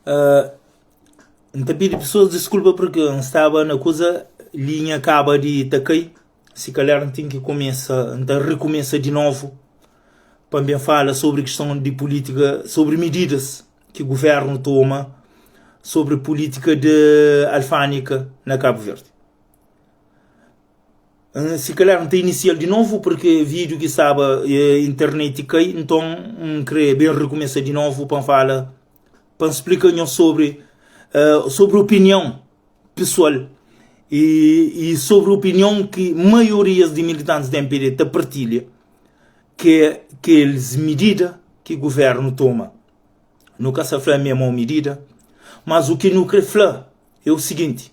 N ta pidi pesoas diskulpa purki N staba na kuza, linha kaba di ta kai, si kalhar N ten ki kumesa, N ta rikumesa di novu pa N ben fala sobri kiston di pulitika, sobri mididas ki guvernu toma sobri pulitika di alfânika na Kabu Verdi. Si kalhar N ta inisial di novu purki vídiu ki staba internet kai, nton N kre ben rikumesa di novu pa N fala. pa N splika nhos sobri sobri opinion pesoal i sobri opinion ki maiorias di militantis di MPD ta partilha ki é kelis midida ki guvernu toma. Nu ka sa fla ma é mau midida, mas u ki nu kre fla é u siginti,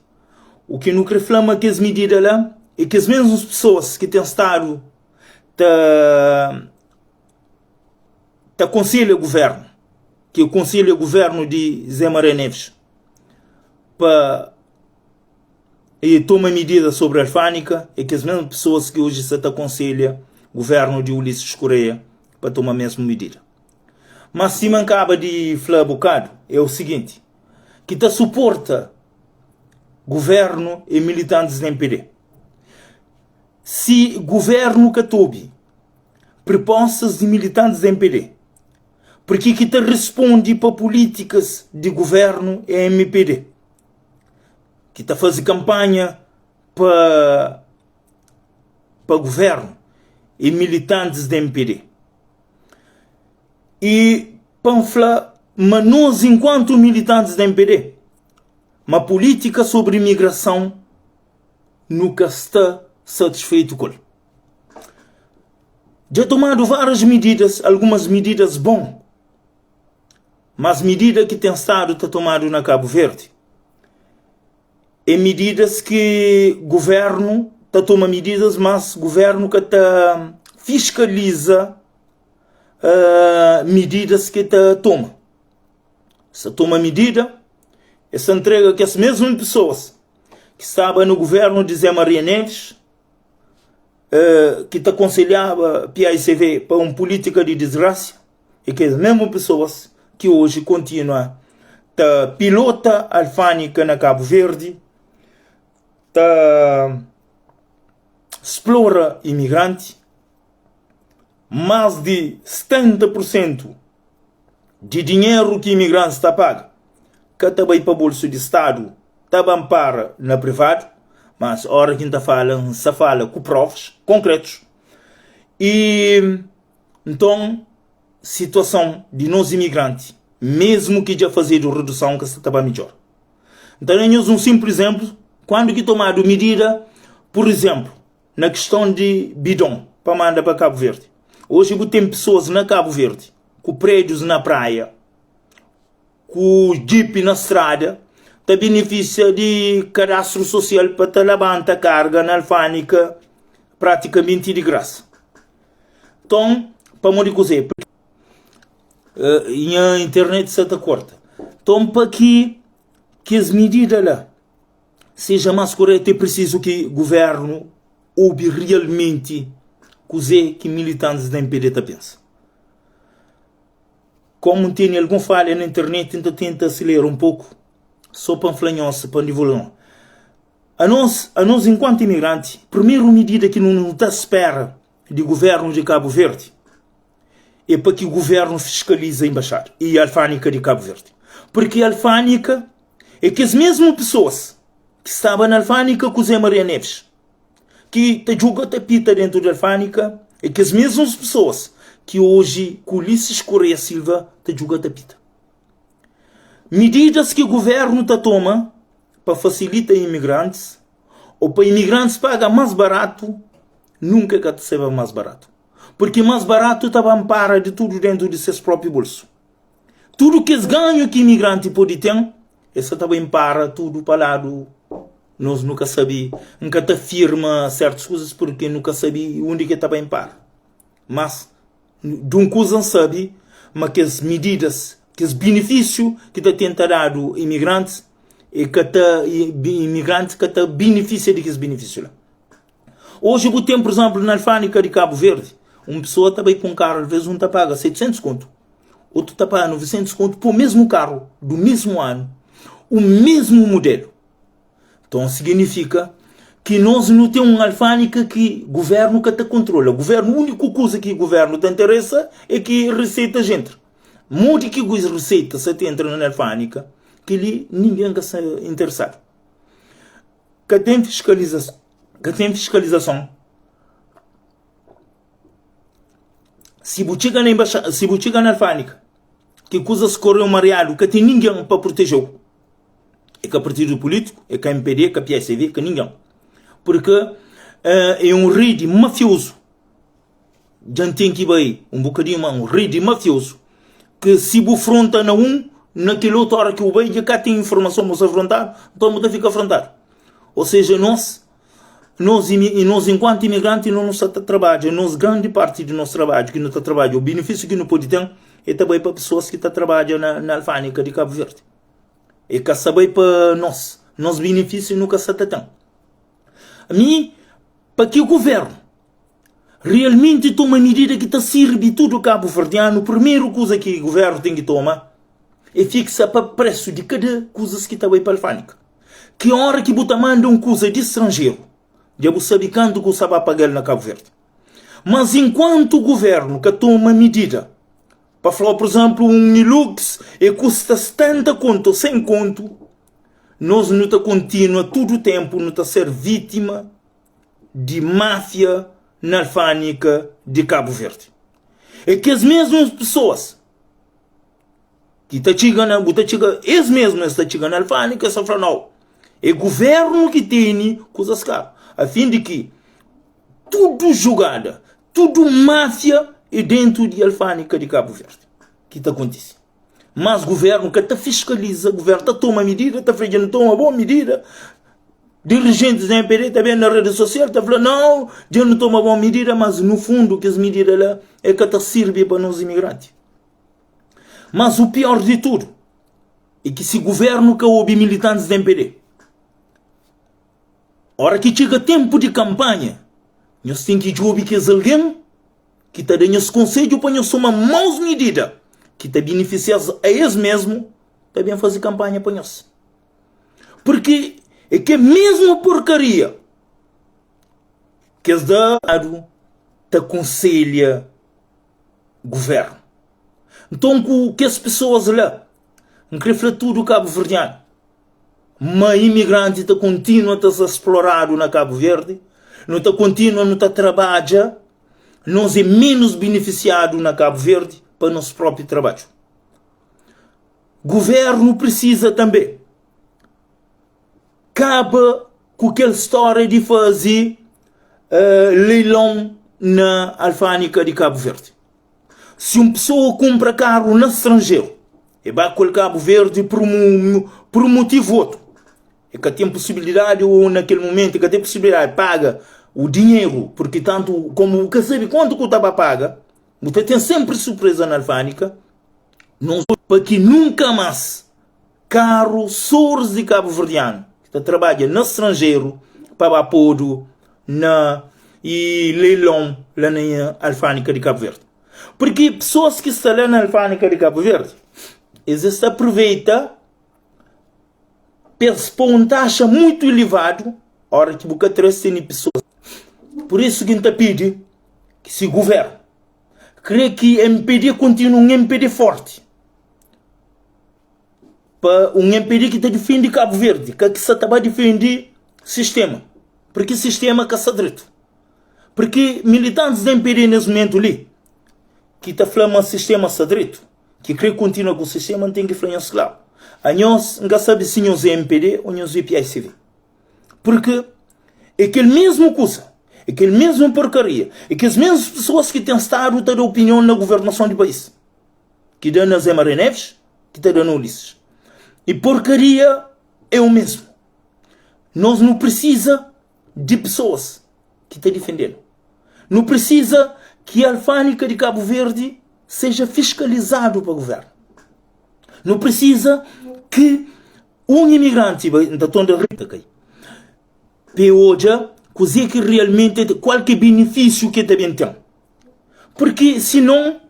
u ki nu kre fla ma kes midida la é kes mesmus pesoas ki ten stadu ta ta konselha guvernu, ki konselha guvernu di Zé Maria Neves pa e toma midida sobri alfânika é kes mesmu pesoas ki oji sa ta konselha guvernu di Ulisses Correia pa toma mesmu midida. Mas sima N kaba di fla bokadu é o siginti, ki ta suporta guvernu é militantis di MPD. Si guvernu ka ta obi Pripostas di militantis di MPD, Pirki ki ta rispondi pa pulítikas di guvernu é mpd, ki ta faze kanpanha pa pa guvernu é militantis di mpd. I pa N fla ma nos inkuantu militantis di mpd, ma pulítika sobri imigrason nu ka sta satisfeitu ku el. Dja tomadu várias mididas, algumas mididas bon, mas midida ki ten stadu ta tomadu na Kabu Verdi é mididas ki guvernu ta toma mididas, mas guvernu ka ta fiskaliza uh, mididas ki ta toma. Sa toma midida, es ta ntrega kes mesmu pesoas ki staba na guvernu di Zé Maria Neves, ki ta konselhaba PICV pa un pulítika di disgrasa é kes mesmu pesoas ki oji kontinua ta pilota alfânika na Kabu Verdi, ta splora imigranti. Más di 70 pursentu di dinheru ki imigrantis ta paga ka ta bai pa bolsu di stadu, ta ba para na privadu, mas ora ki N ta fala, N sta fala ku provas konkretus. I nton situason di nos imigranti, mesmu ki dja fazedu reduson, ka sta ta ba midjor. N ta da nhos un sinplis izenplu, kuandu ki tomadu midida, pur izenplu, na kiston di bidon pa manda pa Kabu Verdi. Oji bu ten pesoas na Kabu Verdi ku prédius na praia, ku djipi na strada, ta benefisia di kadastru sosial pa ta labanta karga na alfânika pratikamenti di grasa. Nton, pamodi kuzê? Nha internet sa ta korta. Nton, pa ki kes midida la seja más koretu, é prisizu ki guvernu obi realmenti kuzê ki militantis di MPD ta pensa. Komu N tene algun falha na internet, N ta tenta aselera un poku so pa N fla nhos, pa N divulga nhos. Anos, anos enkuantu imigranti, primeru midida ki nu ta spera di guvernu di Kabu Verdi é pa ki guvernu fiskaliza embaxada i alfânika di Kabu Verdi. Purki alfânika é kes mesmu pesoas ki staba na alfânika ku Zé Maria Neves, ki ta djuga ta pita dentu di alfânika, é kes mesmus pesoas ki oji ku Ulisses Correia Silva ta djuga ta pita. Mididas ki guvernu ta toma pa fasilita imigrantis ô pa imigrantis paga más baratu, nunka ka ta seba más baratu. Purki más baratu ta ba npara di tudu dentu di ses própi bolsu. Tudu kes ganhu ki imigranti pode ten, es sa ta bai npara tudu pa ladu. Nos nu ka sabe, N ka ta afirma sertus kuzas purki nu ka sabe undi ki ta bai npara. Mas, di un kuza N sabe, ma kes mididas, kes binifisiu ki ta tenta dadu imigrantis, e ka ta, imigrantis ka ta binifisia di kes binifisiu la. Oji bu ten, pur izénplu, na alfândega di Kabu Verdi, un pesoa ta bai ku un karu, alvês un ta paga 700 kontu. otu ta paga 900 kontu pa o mesmu karu du mesmu anu, o mesmu mudelu. Nton siginifika ki nos nu ten un alfândika ki guvernu ka ta kontrola. Guvernu, uniku kuza ki guvernu ta interesa é ki riseitas entra. Modi ki riseitas sa ta entra na alfândika, kel-li ningen ka sta interesadu. Ka ten fiskalizason, ka ten fiskalizason. Si bu txiga na embaxa, si bu txiga na alfândika ki kuzas koreu mariadu, ka ten ningen pa proteje-u. É ka partidu pulítiku, é ka MPD, é ka psv, é ka ningen. Purke é un redi mafiozu. Dja N ten ki bai un bokadinhu ma un redi mafiozu ki si bu fronta na un, na kel otu ora ki bu bai dja ka ten informason ma bu sta frontadu, nton bu ta fika frontadu. Ou seja, nos, nos, nos enkuantu imigranti no sta ta trabadja, nos grandi parti di nos trabadju ki no ta trabadja, o benefisiu ki no pode ten e ta bai pa pesoas ki ta trabadja na, na alfândika di Kabu Verdi. E ka sta bai pa nos, nos benefisiu no ka sta ta ten. Mi, pa ki guvernu realmenti toma midida ki ta sirbi tudu kabuverdianu, primeru kuza ki guvernu ten ki toma é fiksa pa presu di kada kuzas ki ta bai pa alfândika. Ki ora ki bu ta manda un kuza di stranjeru, dja bu sabe kantu ku sa ba paga-l na Kabu Verdi. Mas enkuantu guvernu ka toma midida pa fla, pur izénplu, un Hilux e kusta 70 kontu ô 100 kontu, nos nu ta kontinua tudu ténpu nu ta ser vítima di máfia na alfândika di Kabu Verdi. É kes mesmu pesoas ki ta txiga na, bu ta txiga, es mesmu es ta txiga na alfândika es ta fla nau, é guvernu ki tene kuzas karu, a fin di ki tudu jugada, tudu máfia é dentu di alfândika di Kabu Verdi ki ta kontise. Mas guvernu ka ta fiskaliza, guvernu ta toma midida, ta fla dja nu toma bon midida. Dirijentis di MPD ta ben na redi sosial ta fla nau, dja nu toma bon midida, mas nu fundu kes midida la e ka ta sirbi pa nos imigranti. Mas u pior di tudu e ki si guvernu ka obi militantis di MPD, ora ki txiga tenpu di kanpanha, nhos ten ki djobi kes algen ki ta da nhos konsedju pa nhos toma maus midida ki ta benefisia-s a es mesmu, ta ben faze kanpanha pa nhos. Purki é ke mesmu porkaria ki es da ta konselha guvernu. Nton ku kes pesoas la, N kre fla tudu kabuverdianu ma imigranti ta kontinua ta ser sploradu na Kabu Verdi, nu ta kontinua nu ta trabadja, nos é menus benefisiadu na Kabu Verdi pa nos propi trabadju. Guvernu precisa tanbe kaba ku kel storia di faze uh, leilon na alfândika di Kabu Verdi. Si un pessoa kumpra karu na stranjeru, e ba ku el Kabu Verdi pur pur un motivu otu, e ka ten posibilidadi ou na kel momentu e ka ten posibilidadi paga o dinheru, purki tantu komu bu ka sabi kuantu ku ta ba paga, bu ta ten senpri surpreza na alfândika, nos pa ki nunka mas karu soris di kabuverdianu ki ta trabadja na stranjeru pa ba podu na e leilon la na alfândika di Kabu Verdi. Purki pesoas ki sta la na alfândika di Kabu Verdi, es es ta aproveita pa es pô un taxa mutu elevadu ora ki bu ka tra-s tene pesoas. Pur isu ki N ta pidi ki si guvernu kre ki MPD kontinua un MPD forti, pa un MPD ki ta difende Kabu Verdi, ka ki sa ta ba difende sistema, purki sistema ka sta dretu. Purki militantis di MPD nes mumentu li, ki ta fla ma sistema sta dretu, ki kre kontinua ku sistema, N ten ki fla nhos klaru, anhos, N ka sabe si nhos é MPD o nhos é PICV. Purki é kel mesmu kusa, é kel mesmu porkaria, é kes mesmus pesoas ki ten stadu ta da opinion na guvernason di país. Ki da na Zé Maria Neves, ki ta da na Ulisses. E porcaria é o mesmo. Nós não precisa de pessoas que ta defendendo. Não precisa que a alfândega de Cabo Verde seja fiscalizado para o governo. Não precisa que um imigrante ta tonda rita kai. Pe odja kuze que realmente qual que benefício que ta ben ten. Porque senão.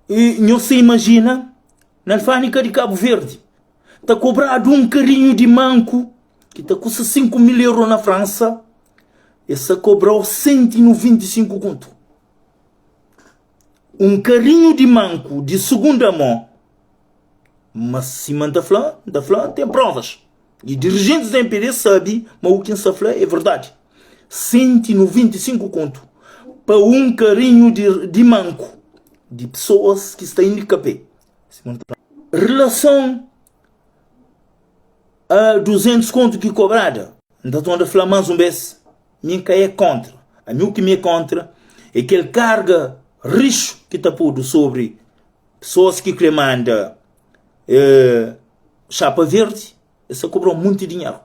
E nhos ta imajina na alfândega di Kabu Verdi ta kobradu un karinhu di manku ki ta kusta 5 mil euro na Fransa, es ta kobra-u 195 kontu. Un karinhu di manku di sugunda mô, ma sima N ta fla, N ta fla ten provas. I dirijentis di MPD sabe ma u ki N sta fla é verdadi. 195 kontu pa un karinhu di, di manku di pesoas ki sta indikapé. Relason a 200 kontu ki kobrada, N ta torna fla más un bes, mi N ka é kontra. Ami u ki mi é kontra é kel karga rixu ki ta podu sobri pesoas ki kre manda eh, chapa verdi, es ta kobra-u monti dinheru.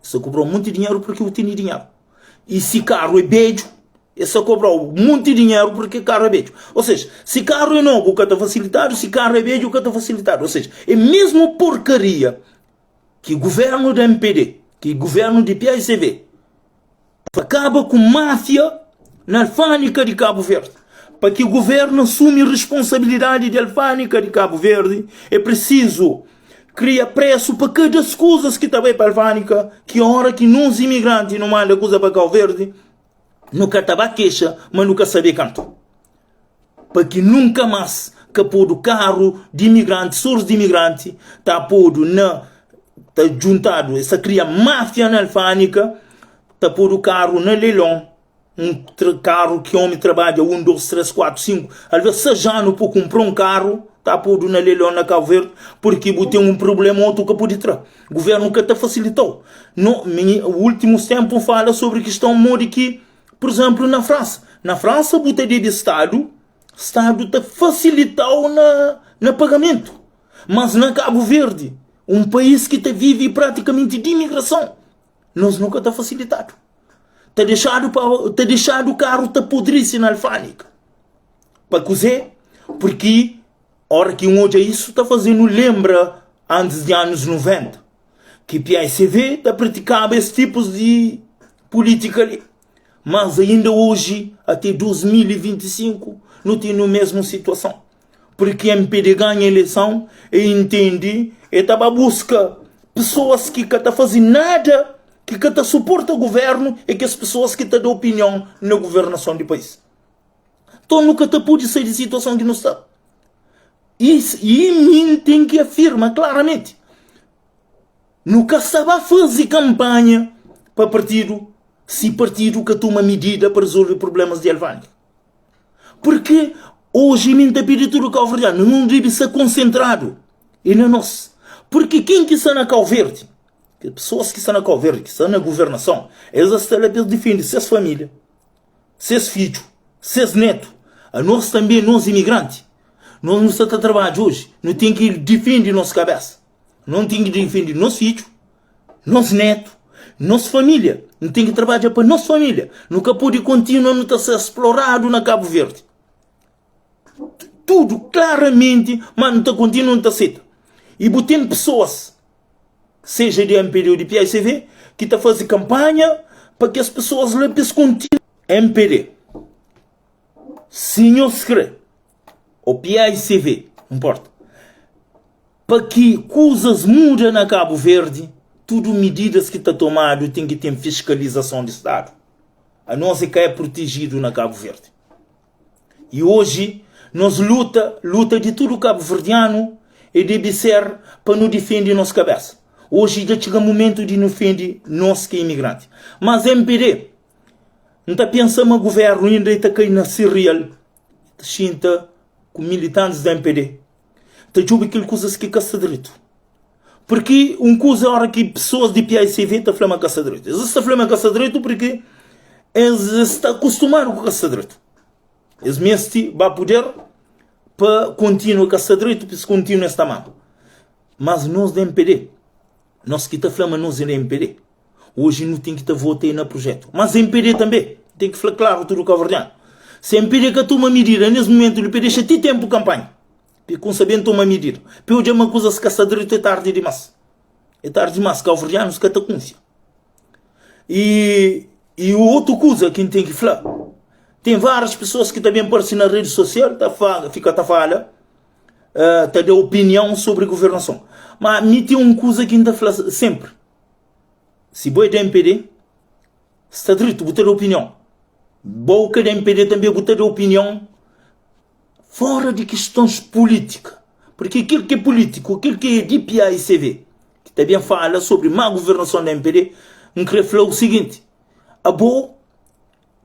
Es ta kobra-u monti dinheru porque bu tene dinheru. E si karu é bedju, es ta kobra-u monti dinheru porque karu é bedju. Ou seja, si karu é nobu ka ta fasilitadu, si karu é bedju ka ta fasilitadu. Ou seja, é mesmu porkaria ki guvernu da MPD, ki guvernu di PICV, Pa kaba ku máfia na alfândega di Kabu Verdi. Pa ki guvernu asumi risponsabilidadi di alfândega di Kabu Verdi, é prisizu kria presu pa kada kuzas ki ta bai pa alfândega, ki ora ki nos imigranti nu manda kuza pa Kau Verdi, nu ka ta ba kexa ma nu ka sabe kantu. Pa ki nunka mas ka podu karu di imigranti, soris di imigranti ta podu na ta djuntadu, es ta kria máfia na alfândega, ta podu karu na leilon, un karu ki omi trabadja 1, 2, 3, 4, 5, alvês 6 anu pa kunpra un karu, ta podu na leilon na Kabu Verdi, purki bu ten un prubléma otu ka pudi tra. Guvernu ka ta fasilita-u. No, mi, últimus ténpu N fala sobri kiston modi ki, pur izénplu, na Fransa. Na Fransa bu ta debe stadu, stadu ta fasilita-u na, na pagamentu. Mas na Kabu Verdi, un país ki ta vive pratikamenti di imigrason, nos nu ka ta fasilitadu. Ta dexadu pa, ta dexadu karu ta podrisi na alfândega. Pa kuzê? Purki ora ki N odja isu ta faze-nu lenbra antis di anus 90, ki PICV ta pratikaba es tipus di pulítika li. Mas ainda oji, ate 2025, nu tene mesmu situason. Purki MPD ganha eleison e intende e ta ba buska pesoas ki ka ta faze nada, ki ka ta suporta guvernu e kes pesoas ki ta da opinion na guvernason di país. Nton nu ka ta pode sai di situason ki nu sta. I, i mi ten ki afirma klaramenti, nu ka sta ba faze kanpanha pa partidu si partidu ka toma midida pa rezolve problemas di Alvânia. Purki oji mi N ta pidi tudu kauverdianu, nu debe sta konsentradu e na nos. Purki ken ki sta na Kau Verdi, ke pesoas ki sta na Kau Verdi, ki sta na guvernason, es sta la pa es difende ses familia, ses fidju, ses netu. Anos tanbe, nos imigranti, nos nu sta ta trabadja oji, nu ten ki difende nos kabesa, nu ten ki difende nos fidju, nos netu, nos familia. Nu ten ki trabadja pa nos familia. Nu ka pode kontinua nu ta ser sploradu na Kabu Verdi. Tudu klaramenti, ma nu ta kontinua nu ta seta. I bu ten pesoas, seja di MPD ou di PICV, ki ta faze kanpanha pa kes pesoas la pa es kontinua. MPD, si nhos kre, ou PICV, nporta. Pa ki kuzas muda na Kabu Verdi, tudu mididas ki ta tomadu ten ki ten fiskalizason di Stadu. Anos é ka é protejidu na Kabu Verdi. I oji nos luta, luta di tudu kabuverdianu e debe ser pa nu difende nos kabesa. Oji dja txiga mumentu di nu fende nos ki é imigranti. Mas MPD, N ta pensa ma guvernu inda e ta kai na si real, ta xinta ku militantis di MPD. Ta djobe kel kuzas ki ka sta dretu. Purki un kuza ora ki pesoas di PICV ta fla ma ka sta dretu. Es ta fla ma ka sta dretu purki es sta akustumadu ku ka sta dretu. Es meste ba puder pa kontinua ka sta dretu, pa es kontinua es ta manda. Mas nos di MPD, nos ki ta fla ma nos é di MPD, oji nu ten ki ta vota na projetu. Mas MPD tanbe ten ki fla klaru tudu kabuverdianu. Se MPD ka toma midida nes mumentu li pa dexa ti tenpu kanpanha, pa e kunsa ben toma midida, pa e odja ma kuzas ka sta dretu é tardi dimas. É tardi dimas, kabuverdianus ka ta kunfia. I, i otu kuza ki N ten ki fla. Ten várias pessoas ki ta ben parse na rede sosial ta fala, fika ta fala, uh, ta da opinião sobre governação. Ma mi ten un kuza ki N ta fla sempre. Si bo é da MPD, sta dritu, bu ta da opinião. Bo ka da MPD tanbe bu ta da opinião fora di kistons pulítika. Porque kel ki é pulítiku, kel ki é di PAICV, ki ta ben fala sobri má governason da MPD, N kre fla-u siginti, abo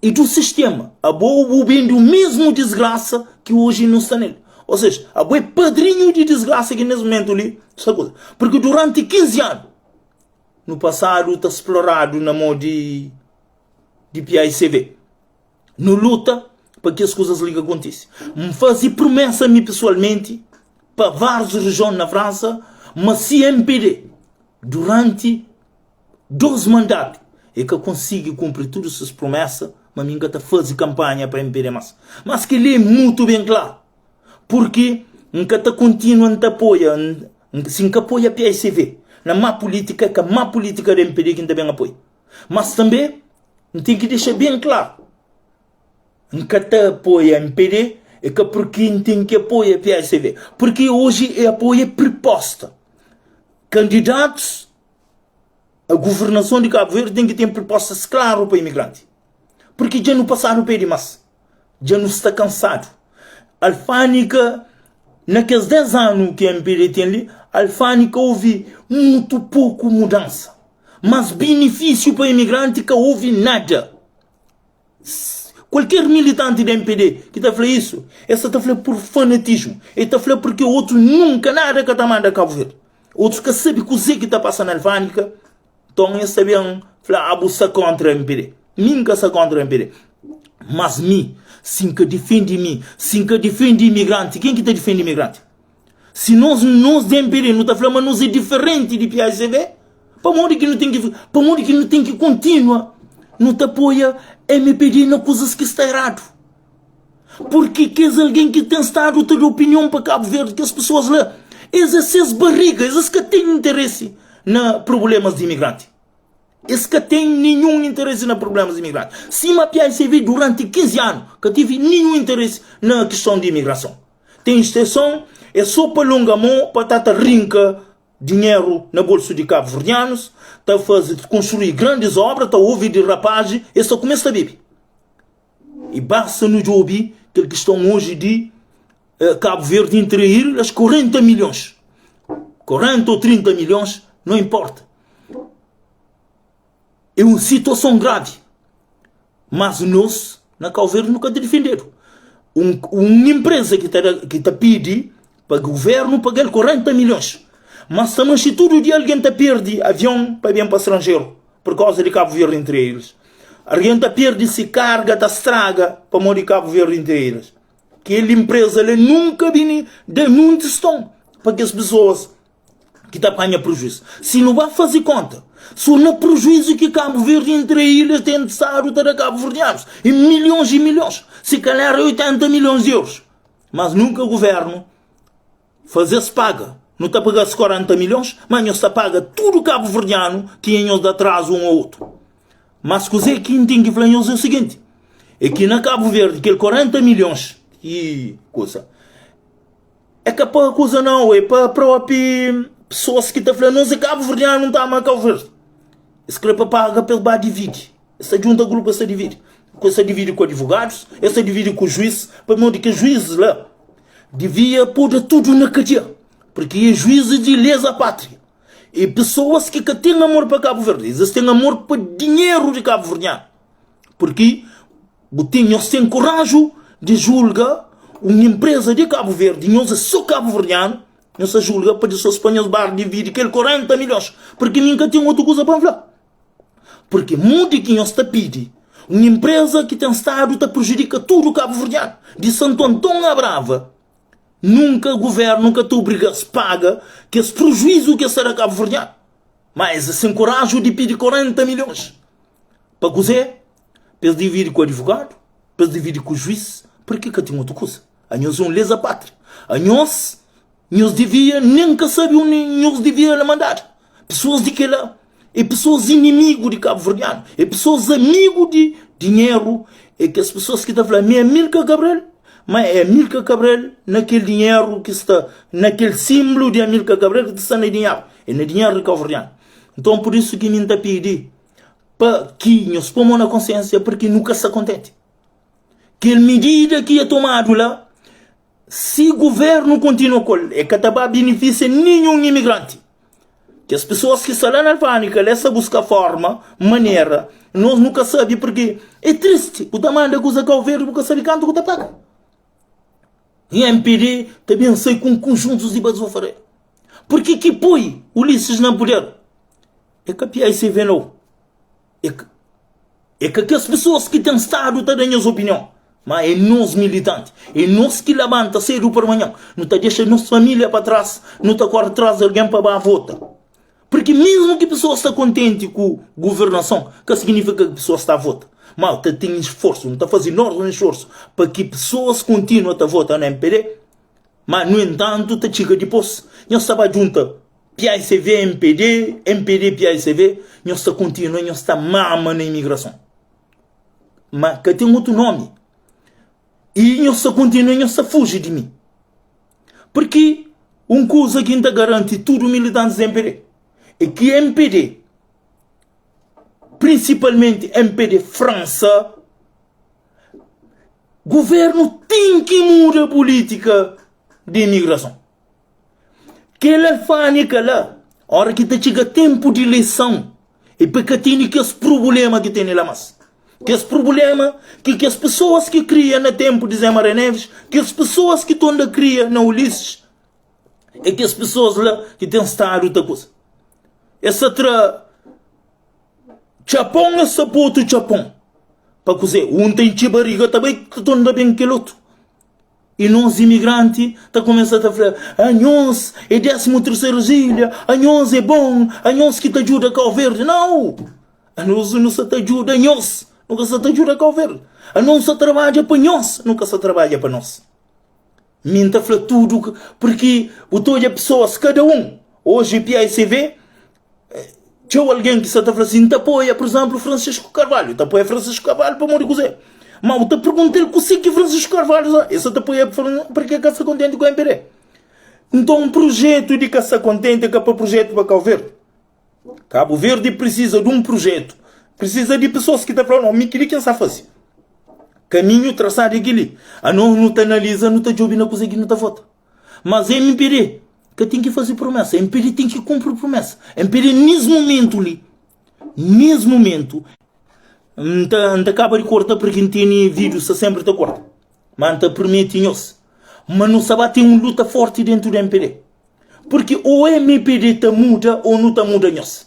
é du sistema, abo bu ben di mesmu disgrasa ki oji nu sta nel. Ou seja, abo é padrinhu di disgrasa ki nes mumentu li sta kuza. Porque duranti 15 anu, nu pasadu ta sploradu na mô di di PAICV. Nu luta pa ki es kuzas li ka kontise. N faze promesa mi pesoalmenti pa várius rejion na Fransa ma si MPD duranti 2 mandatu e ka konsigi kunpri tudu ses promesa ma mi N ka ta faze kanpanha pa MPD mas. Mas kel-li é mutu ben klaru purki N ka ta kontinua N ta apoia si N ka apoia PAICV na má pulítika é ka má pulítika di MPD ki N ta ben apoia. Mas tanbe N ten ki dexa ben klaru, N ka ta apoia mpd é ka purki N ten ki apoia psd, purki oji é apoia priposta. Kandidatus a guvernason di Kabu Verdi ten ki ten pripostas klaru pa imigranti, purki dja nu pasadu pé dimas. Dja nu sta kansadu. Alfândega, na kes 10 anu ki MPD ten li, alfândega houve mutu poku mudansa. Mas binifisiu pa imigranti ka houve nada. Kualker militanti di MPD ki ta fla isu, el sa ta fla pur fanatismu. El ta fla purki otus nunka nada ka ta manda Kabu Verdi. Otus ka sabe kuze ki ta pasa na alfândega. Nton es ta ben fla, Ah, bu sta kóntra MPD. Mi N ka sta kóntra MPD. Mas mi, si N ka difende mi, si N ka difende imigranti, ken ki ta difende imigranti? Si nos, nos di MPD, nu ta fla ma nos é diferenti di PAIGC, pamodi ki nu ten ki, pamodi ki nu ten ki kontinua nu ta apoia MPD na kuzas ki sta eradu? Purki kes algen ki ten stadu ta da opinion pa Kabu Verdi, kes pesoas la, es é ses bariga, es ka ten interesi na prublemas di imigranti. Es ka ten ninhun interesi na prublemas di imigranti. Sima PICV duranti 15 anu ka tive ninhun interesi na kiston di imigrason. Ten exseson, é so pa longa mo pa ta ta rinka dinheru na bolsu di kabuverdianus, ta faze konstrui grandis obra, ta ovi di rapazi, es ta kumesa ta bebe. E basta nu djobe kel kiston oji di Kabu Verdi entre ilhas 40 milhons. 40 ou 30 milhons, não importa. É uma situação grave. Mas nós, na Cabo Verde, nunca te defenderam. Um, uma empresa que está que tá pedi para o governo pagar 40 milhões. Mas também se todo dia alguém tá perde avião para vir para estrangeiro, por causa de Cabo Verde entre eles. Alguém tá perde se carga, tá estraga para de Cabo Verde entre eles. Kel empresa la nunka bini da nun tiston pa kes pesoas ki ta panha prejuizu. Si nu ba faze konta, so na prejuizu ki Kabu Verdi entre ilhas ten stadu ta da kabuverdianus e milhons e milhons, si kalhar é 80 milhons di eurus. Mas nunka guvernu faze-s paga. Nu ta paga-s 40 milhons, mas nhos ta paga tudu kabuverdianu ki nhos da atrazu un ô otu. Mas kuzê ki N ten ki fla nhos é o siginti, é ki na Kabu Verdi kel 40 milhons ki kuza é ka pa kuza nau, é pa propi pesoas ki ta fla nos é kabuverdianu nu ta ama Kabu Verdi. Es kre pa paga pa es ba dividi, es ta djunta grupu es ta dividi, es ta dividi ku adivogadus, es ta dividi ku juiz, pamodi kes juizis la divia poda tudu na kadia, porque é juizis di lesa pátria. E pessoas ki ka ten amor pa Kabu Verdi, es ten amor pa dinheru di Kabu Verdianu. Porque bu ten, nhos ten koraju di julga un empresa di Kabu Verdi, nhos é so Kabu Verdianu, nhos ta julga pa disos pa nhos bar dividi kel 40 milhons. Porque mi N ka ten otu kuza pa N fla. Porque modi ki nhos ta pidi un empresa ki ten stadu ta prejudika tudu Kabu Verdianu, di Santu Anton a Brava, Nunka guvernu ka ta obriga-s paga kes prujuizu ki es ta da kabuverdianu. Má es sen koraju di pidi 40 milhons. Pa kuzê? Pa es dividi ku adivogadu? Pa es dividi ku juiz? Purki ka ten otu kuza. Anhos é un leza pátria. Anhos, nhos divia nen ka sabe undi nhos divia na mandadu. Pesoas di kela é pesoas inimigu di kabuverdianu, é pesoas amigu di dinheru. É kes pessoas ki ta fla mi é Amilcar Cabral, ma é Amilcar Cabral na kel dinheru ki sta na kel símbolo di Amilcar Cabral ki ta sta na dinheru, é na dinheru di kabuverdianu. Nton pur isu ki mi ta pidi pa ki nhos pô mô na konsiensia purki nu ka sta kontenti. Kel midida ki é tomadu la, si guvernu kontinua ku el, el ka ta ba benefisia ninhun imigranti. Kes pesoas ki sta la na Alfândega la, es ta buska forma, manera, nos nu ka sabe purki é tristi, bu ta manda kuza Kau Verdi bu ka sabe kantu ku ta paga. E MPD ta ben sai ku un konjuntus di bazofaria. Purki ki poi Ulisses na puder? É ka PICV nau. É ka, é ka kes pesoas ki ten stadu ta da nhos opinion, ma é nos militanti. É nos ki labanta sedu parmanhan. Nu ta dexa nos família pa tras, nu ta kóre tras di algen pa ba vota. Purki mesmu ki pesoas sta kontenti ku guvernason, ka signifika ki pesoas sta vota. Ma ta ten sforsu, nu ta faze nos un sforsu pa ki pesoas kontinua ta vota na MPD. Ma nu entantu ta txiga dipôs, nhos ta ba djunta PICV, MPD, MPD, PICV, nhos ta kontinua nhos ta mama na imigrason. Ma ka ten otu nomi. I nhos ta kontinua nhos ta fuji di mi. Purki un kuza ki N ta garanti tudu militantis di MPD é ki MPD, prinsipalmenti MPD Fransa, Governu ten ki muda pulítika di imigrason. Kel alfândega la, óra ki ta txiga ténpu di ileison, é pa ka tene kes prubléma ki tene la más. Kes prubléma ki kes pesoas ki kria na ténpu di Zé Maria Neves, kes pesoas ki tonda kria na Ulisses, é kes pesoas la ki ten stadu ta kuza. Es ta tra Txapon es ta pô otu txapon. Pa kuzê? Un ta intxi bariga ta bai ta torna ben kel otu. I nos imigranti ta kumesa ta fla, Anhos é désimu terseru ilha, anhos é bon, anhos ki ta djuda Kau Verdi. Nau! Anos nu sta ta djuda nhos, nu ka sta ta djuda Kau Verdi. Anos nu sta trabadja pa nhos, nu ka sta trabadja pa nos. Mi N ta fla tudu purki bu ta odja pesoas kada un, oji PICV, Txeu algen ki sa ta fla si, N ta apoia, pur izénplu, Francisco Carvalho. Ta apoia Francisco Carvalho pamodi kuzê? Má bu ta pergunta-l kuzê ki Francisco Carvalho sa. El sa ta apoia purkê el ka sta kontenti ku MPD. Nton, prujétu di ka sta kontenti é ka pa prujétu pa Kau Verdi. Kabu Verdi prisiza di un prujétu, prisiza di pesoas ki ta fla, No, mi kel-li ki N sa faze. Kaminhu trasadu é kel-li. Anos nu ta analiza, nu ta djobe na kuzê ki nu ta vota. Mas MPD ka ten ki faze promesa, MPD ten ki kunpri promesa. MPD nes mumentu li, nes mumentu, N ta, N ta kaba di korta porque N tene vídeo sta sempre ta korta. Ma N ta promete nhos, ma nu sta ba ten un luta forti dentu di MPD. Porque o MPD ta muda ou nu ta muda nhos.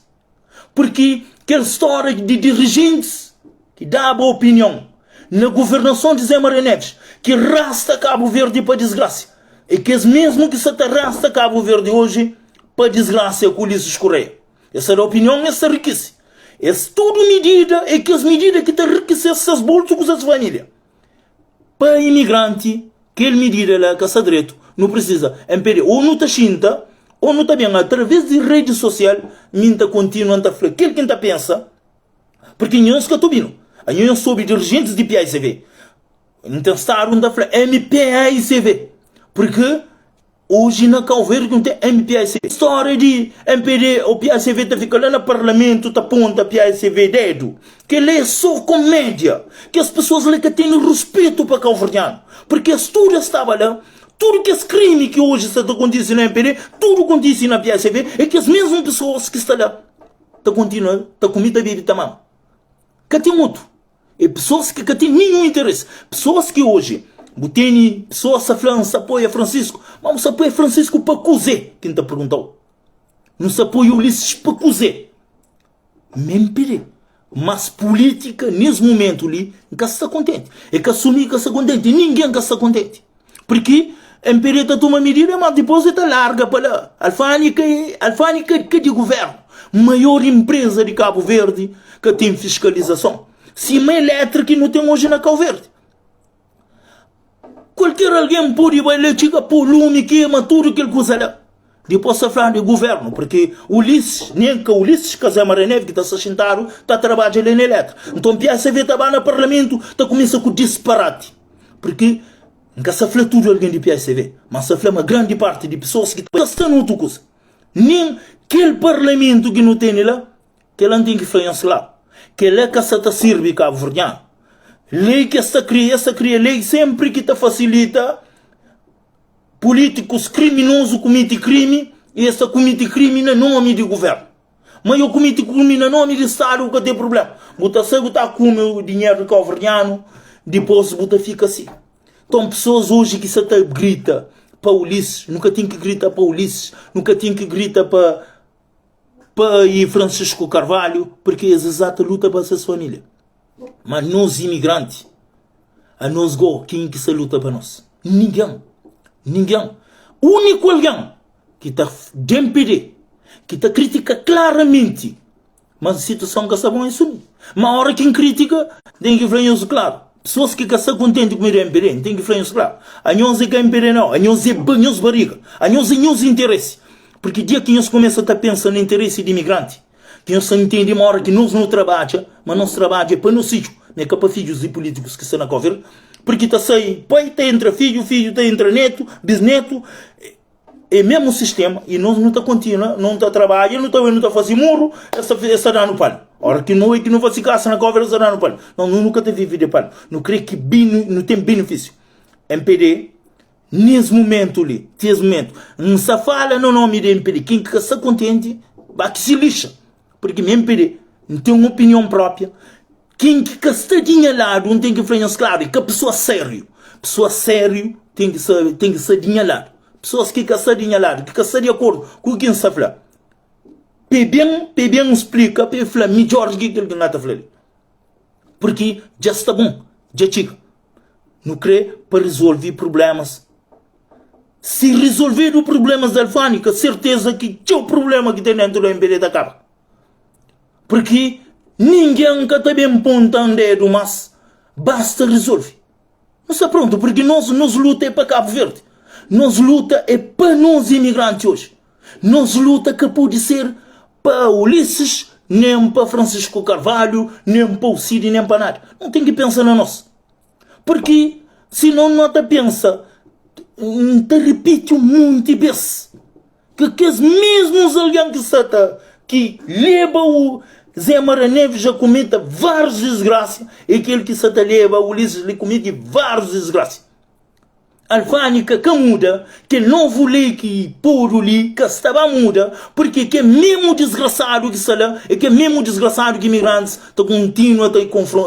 Porque kel stória di dirijentis ki daba opinion na governason di Zé Maria Neves ki rasta Kabu Verdi pa disgrasia é kes mesmu ki sa ta rasta Kabu Verdi oji pa disgrasia ku Ulisses Correia. Es ta da opinion, es ta rikise. Es tudu midida é kes midida ki ta rikise ses bolsu ku ses família. Pa imigranti, kel midida la ka sta dretu. Nu prisiza MPD ou nu ta xinta ou nu ta ben atraves di redi sosial. Mi N ta kontinua N ta fla kel ki N ta pensa, purki nhos ka ta obi-nu. Anho nhos ta obi dirijentis di PICV. N ten stadu N ta fla MPICV, purki Oji na Kau Verdi nu ten MPACV. Stória di MPD ou PACV ta fika la na parlamentu ta ponta PACV dedu. Kel-la é sô komédia. Kes pesoas la ka tene ruspetu pa kauverdianu. Purki es tudu es staba la, tudu kes krimi ki oji sta ta kontise na MPD, tudu kontise na PACV, é kes mesmu pesoas ki sta la ta kontinua ta kume, ta bebe, ta mama. Ka ten otu. É pessoas ki ka ten ninhun interesse. Pessoas ki hoje bu tene pessoas sa fla N sa apoia Francisco. Ma bu sa apoia Francisco pa kuzê? Ki N ta perguntau. Nu sa apoia Ulisses pa kuzê? Mem pede. Mas política nes momento li N ka sta kontente. É ka só mi ki ka sta kontente, ninguém ka sta kontente. Porque MPD ta toma medida, mas depois e ta larga pa la. Alfândega é alfândega ka di governo. Maior empresa di Cabo Verde ka ten fiscalização. Sima elétrica nu ten hoje na Cabo Verde. Qualquer alguém pode vai lá, txiga pô lume, queima tudo kel kuza la. Dipôs ta fladu é governo, porque Ulisses, nem ka Ulisses ka Zé Maria Neves ki ta sta xintadu ta trabadja li na Eletra. Nton PSV ta ba na parlamentu ta kumesa ku disparati. Porque N ka sta fla tudu algen di PSV, ma N sta fla ma grandi parti di pesoas ki ta sta na otu kuza. Nen kel parlamentu ki nu tene la, kel-la N ten ki fla nhos klaru, kel-la ka sta ta sirbi kabuverdianu. Lei ki es ta kria, es ta kria lei senpri ki ta fasilita Pulítikus kriminozu kumiti krimi i es ta kumiti krimi na nomi di guvernu. Ma yo kumiti krimi na nomi di stadu bu ka ten prublema. Bu ta sai bu ta kume dinheru di kauverdianu dipos bu ta fika si. Nton pesoas oji ki sa ta grita pa Ulisses, nu ka ten ki grita pa Ulisses, nu ka ten ki grita pa pa i Francisco Carvalho, porque es sa ta luta pa ses familia. Ma nos imigranti, anos go, ken ki sta luta pa nos? Ningen. Ningen. Uniku algen ki ta dmpd, ki ta kritika klaramenti ma situason ka sta bon é so mi. Ma ora ki N kritika, N ten ki fla nhos klaru. Pesoas ki ka sta kontenti ku mi di mpd, N ten ki fla nhos klaru, anhos é ka mpd nau, anhos é nhos bariga, anhos é nhos interesi. Purki dia ki nhos kumesa ta pensa na interesi di imigranti, Ki nhos ta ntende ma ora ki nos nu trabadja, ma nos trabadju é pa nos fidju, ma é ka pa fidjus di pulítikus ki sta na governu, purki ta sai pai ta entra fidju, fidju ta entra netu, bisnetu, é mesmu sistema i nos nu ta kontinua, nu ta trabadja, nu ta bai nu ta fasi muru, es ta es ta danu pal. Ora ki no ki nu fasi kasa na governu es ta danu pal. Nos nu ka ta vive di pal, nu kre ki nu ten benefisiu. MPD. Nes mumentu li, ti es mumentu, N sa fala na nomi di MPD, ken ki ka sta kontenti, ba ki si lixa, purki mi MPD, N ten un opinion propia, ken ki ka sta di nha ladu, N ten ki fla nhos klaru, e ka pesoa sériu, pesoa sériu ten ki sta, ten ki sta di nha ladu, pesoas ki ka sta di nha ladu, ki ka sta di akordu ku ki N sta fla, pa e ben, pa e ben splika, pa e fla midjor di ki kel ki N na ta fla li, purki dja sta bon, dja txiga. Nu kre pa rizolvi prublémas. Si rizolvedu prublémas di alfândika, serteza ki txeu prubléma ki ten déntu di MPD ta kaba. Purki ningen ka ta ben ponta-m dédu más. Basta rizolve. Nu sta prontu, purki nos, nos luta é pa Kabu Verdi. Nos luta é pa nos imigranti oji. Nos luta ka pode ser pa Ulisses, nen pa Francisco Carvalho, nen pa Alcide, nen pa nada. Nu ten ki pensa na nos. Purki sinon no ta pensa, N ta ripiti un monti bes, ki kes mesmus algen ki sta ta ki leba u Zé Maria Neves a kumeta várius disgrasia, é kel ki sta ta leba Ulisses li kumete várius disgrasia. Alfândika ka muda, kel novu lei ki podu li ka sta ba muda, purki kel memu disgrasadu ki sta la é kel memu disgrasadu ki imigrantis ta kontinua ta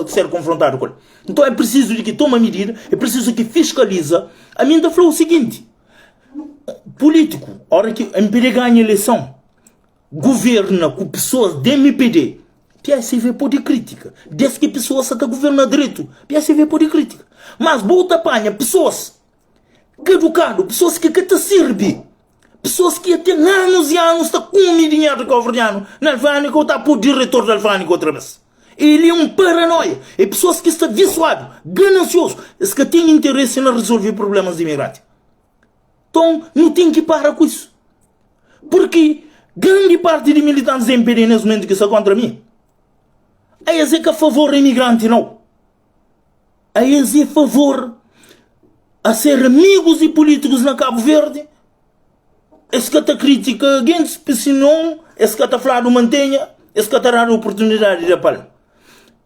ser konfrontadu ku el. Nton é prisizu di ki toma midida, é prisizu ki fiskaliza. Ami N ta fla-u siginti, pulítiku, óra ki MPD ganha ileison, Governa ku pesoas di mpd, PSV pode kritika. Des ki pesoas sa ta governa dretu, PSV pode kritika. Mas bo ta panha pesoas kadukadu, pesoas ki ka ta sirbi, pesoas ki ten anus i anus ta kume dinheru di kauverdianu na alfândega, ou ta pui diretor di alfândega otra bes. El é un paranoia. É pesoas ki sta visuadu, ganansiosu, es ka ten interesi na resolve problemas di imigranti. Nton, nu ten ki para ku isu. Purki grandi parti di militantis di MPD nes mumentu ki sta kontra mi, aes é ka favor imigranti nau. Aes é favor a ser amigus di pulítikus na Kabu Verdi. Es ka ta kritika gentis, sinon es ka ta fladu mantenha, es ka ta dadu oportunidadi di da pal.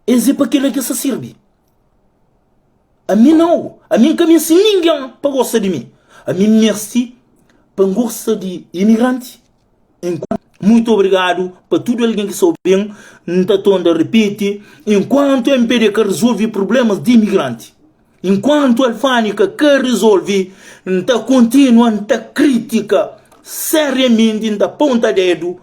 Es é pa kila ki es ta sirbi. Ami nau, ami N ka meste ningen pa gosta di mi. Ami N meste pa N gosta di imigranti. Muitu obrigadu pa tudu algen ki sta obi-m. N ta torna ripiti, enkuantu MPD ka rizolve prublémas di imigranti, enkuantu alfândika ka rizolve, N ta kontinua N ta kritika seriamenti, N ta ponta dédu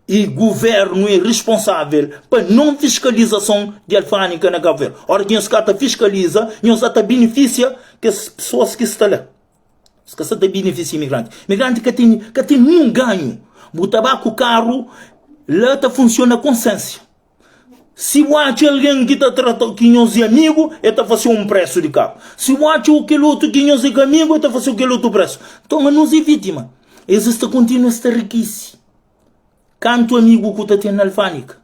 I guvernu é risponsavel pa non fiskalizason di alfândika na Kabu Verdi. Ora ki nhos ka ta fiskaliza, nhos sa ta binifisia kes pesoas ki sta la. Nhos ka sa ta binifisia imigranti. Imigranti ka ten, ka ten ninhun ganhu. Bu ta ba ku karu, la ta funsiona konsensia. Si bu atxa algen ki ta trata ki nhos é amigu, el ta fase un presu di karu. Si bu atxa kel otu ki nhos é ka amigu, el ta fase kel otu presu. Nton, anos é vítima. Es sta kontinua sta rikisi. Kantu amigu ku ta ten na Alfândika?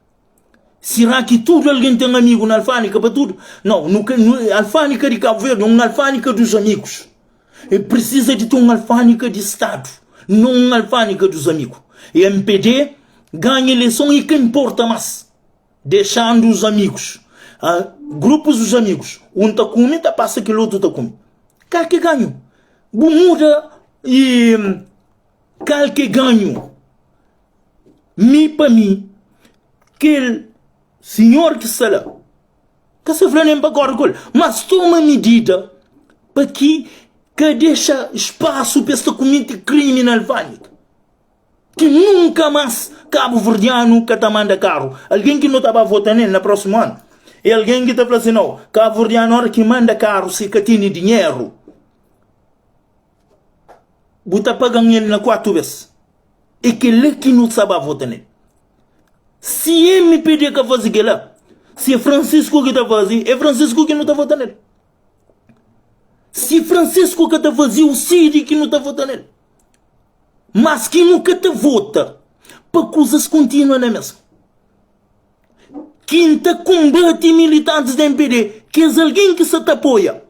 Sirá ki tudu algen ten amigu na Alfândika pa tudu? Nau, nu ka, nu, Alfândika di Kabu Verdi é un Alfândika dos amigus. E prisiza di ten un Alfândika di Stadu, non un Alfândika dos amigu. E mpd ganha ileison i ka inporta mas, dexandu os amigus, ah, grupus dos amigus, un ta kume ta pasa kel otu ta kume. Kal ki ganhu? Bu muda i kal ki ganhu? Mi pa mi, kel sinhor ki sta la, ka sta fla nen pa kóre ku el, mas toma midida pa ki ka dexa spasu pa es ta kumete krimi na Alfândega. Ki nunka más kabuverdianu ka ta manda karu. Algen ki no ta ba vota nel na prósimu anu é algen ki ta fla si, nau, kabuverdianu óra ki manda karu si ka tene dinheru, bu ta paga-m el na kuatu bes. É kel-la ki nu sta ba vota nel. Si mpd ka faze kel-la, si é Francisco ki ta faze, é Francisco ki nu ta vota nel. Si Francisco ka ta faze, é o Cid ki nu ta vota nel. Mas ki nu ka ta vota pa kuzas kontinua na mesma. Ki N ta konbate militantis di mpd, kes algen ki sa ta apoia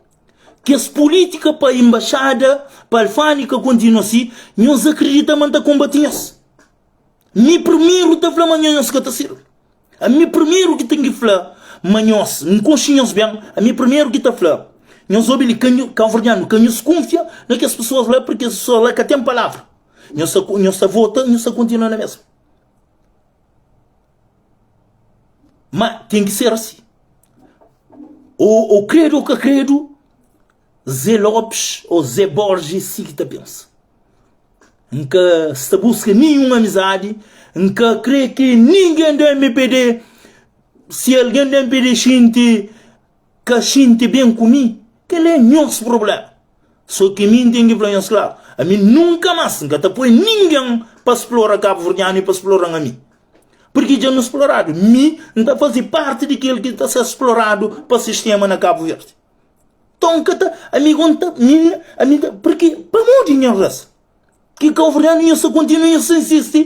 kes pulítika pa enbaxada, pa alfândika kontinua si, nhos akridita ma N ta konbate nhos. Mi primeru ta fla ma nhos ka ta sirbi. Ami primeru ki ten ki fla ma nhos, N konxe nhos ben, ami primeru ki ta fla, nhos obi li, ka nho, kabuverdianu, ka nhos kunfia na kes pesoas la, purki kes pesoas la ka ten palavra. Nhos ta, nhos ta vota, nhos ta kontinua na mesma. Ma ten ki ser asi. Ô, ô kredu ô ka kredu, Zé Lopes ô Zé Borges si ki ta pensa. N ka sta buska ninhun amizadi, N ka kre ki ningen di mpd, si algen di mpd xinti ka xinti ben ku mi, kel-la é nhos prubléma. So ki mi N ten ki fla nhos klaru, ami nunka más N ka ta poi ningen pa splora kabuverdianu i pa splora-m ami. Purki dja nu sploradu. Mi N ta faze parti di kel ki ta ser sploradu pa sistéma na Kabu Verdi. Nton ka ta, ami go N ta, mi, ami ta, purki pamodi nha rasa? Ki kabuverdianu nhos ta kontinua nhos ta insisti?